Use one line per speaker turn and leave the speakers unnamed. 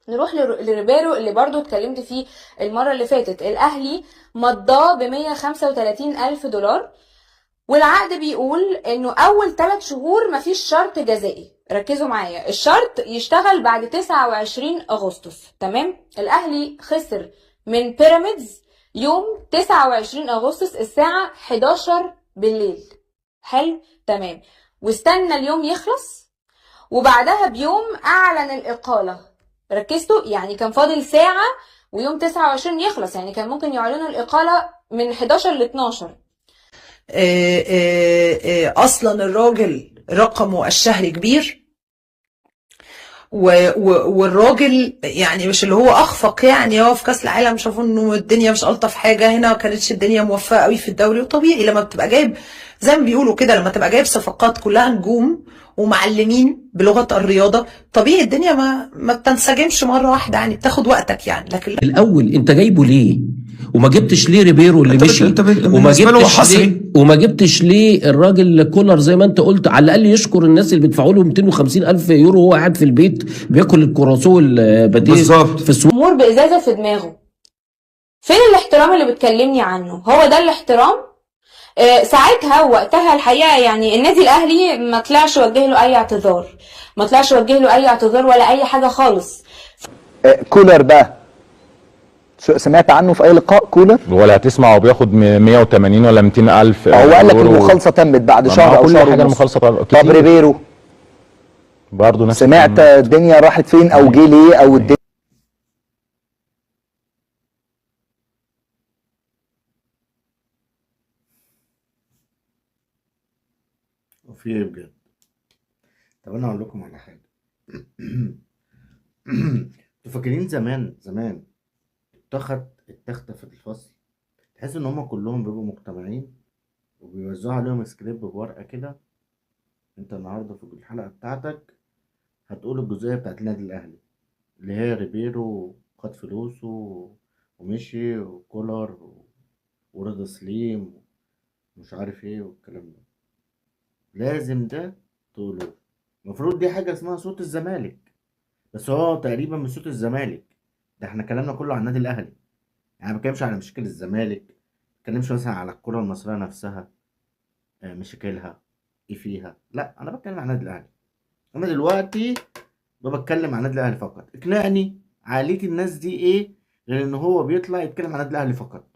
نروح لريبيرو اللي برضو اتكلمت فيه المرة اللي فاتت. الأهلي مضاه ب 135 ألف دولار، والعقد بيقول انه اول 3 شهور مفيش شرط جزائي. ركزوا معايا، الشرط يشتغل بعد 29 اغسطس. تمام؟ الاهلي خسر من بيراميدز يوم 29 اغسطس الساعة 11 بالليل. حلو؟ تمام. واستنى اليوم يخلص، وبعدها بيوم اعلن الاقالة. ركزتوا؟ يعني كان فاضل ساعة ويوم 29 يخلص، يعني كان ممكن يعلنوا الاقالة من 11 ل 12.
اصلا الراجل رقمه الشهري كبير، والراجل يعني مش اللي هو اخفق، يعني هو في كاس العالم شافوا انه الدنيا مش الطف حاجة هنا، ما كانتش الدنيا موفقة قوي في الدوري. وطبيعي لما بتبقى جايب زي ما بيقولوا كده، لما تبقى جايب صفقات كلها نجوم ومعلمين بلغه الرياضة، طبيعي الدنيا ما بتنسجمش مرة واحدة، يعني بتاخد وقتك يعني. لكن
الاول انت جايبه ليه؟ وما جبتش ليه ريبيرو اللي مشي؟ وما جبتش ليه، وما جبتش ليه الراجل كولر زي ما انت قلت؟ على الاقل يشكر الناس اللي بيدفعوا له 250 الف يورو وهو قاعد في البيت بياكل الكراسو الباتيه
بالظبط
في السوق.
امور بازازه في دماغه. فين الاحترام اللي بتكلمني عنه؟ هو ده الاحترام؟ ساعتها وقتها الحقيقة يعني النادي الاهلي ما طلعش وجه له اي اعتذار، ما طلعش وجه له اي اعتذار ولا اي حاجة خالص.
كولر بقى سمعت عنه في اي لقاء؟ كولر
ولا هتسمع، هو بياخد 180 ولا 200 الف.
هو قال لك المخالصه تمت بعد شهر او شهر
كل حاجة المخالصه.
طب ريبيرو
برضه نفس،
سمعت الدنيا راحت فين او جه ليه او الدنيا؟
وفي ايه بجد؟ طب انا اقول لكم على حاجة. انتوا فاكرين زمان زمان التختة في الفصل، تحس ان هما كلهم بيبقوا مجتمعين وبيوزعوا عليهم سكريبت بورقه كده، انت النهارده في الحلقة بتاعتك هتقول الجزئية بتاعت النادي الاهلي اللي هي ريبيرو خد فلوسه ومشي، وكولر ورضا سليم ومش عارف ايه والكلام ده، لازم ده تقوله. المفروض دي حاجة اسمها صوت الزمالك، بس هو تقريبا مش صوت الزمالك ده، احنا كلامنا كله عن النادي الاهلي. يعني ما بتكلمش على مشاكل الزمالك، ما بتكلمش مثلا على الكرة المصرية نفسها، مشاكلها ايه فيها، لا انا بتكلم عن النادي الاهلي. انا دلوقتي بتكلم عن النادي الاهلي فقط. اقنعني عالية الناس دي ايه غير ان هو بيطلع يتكلم عن النادي الاهلي فقط؟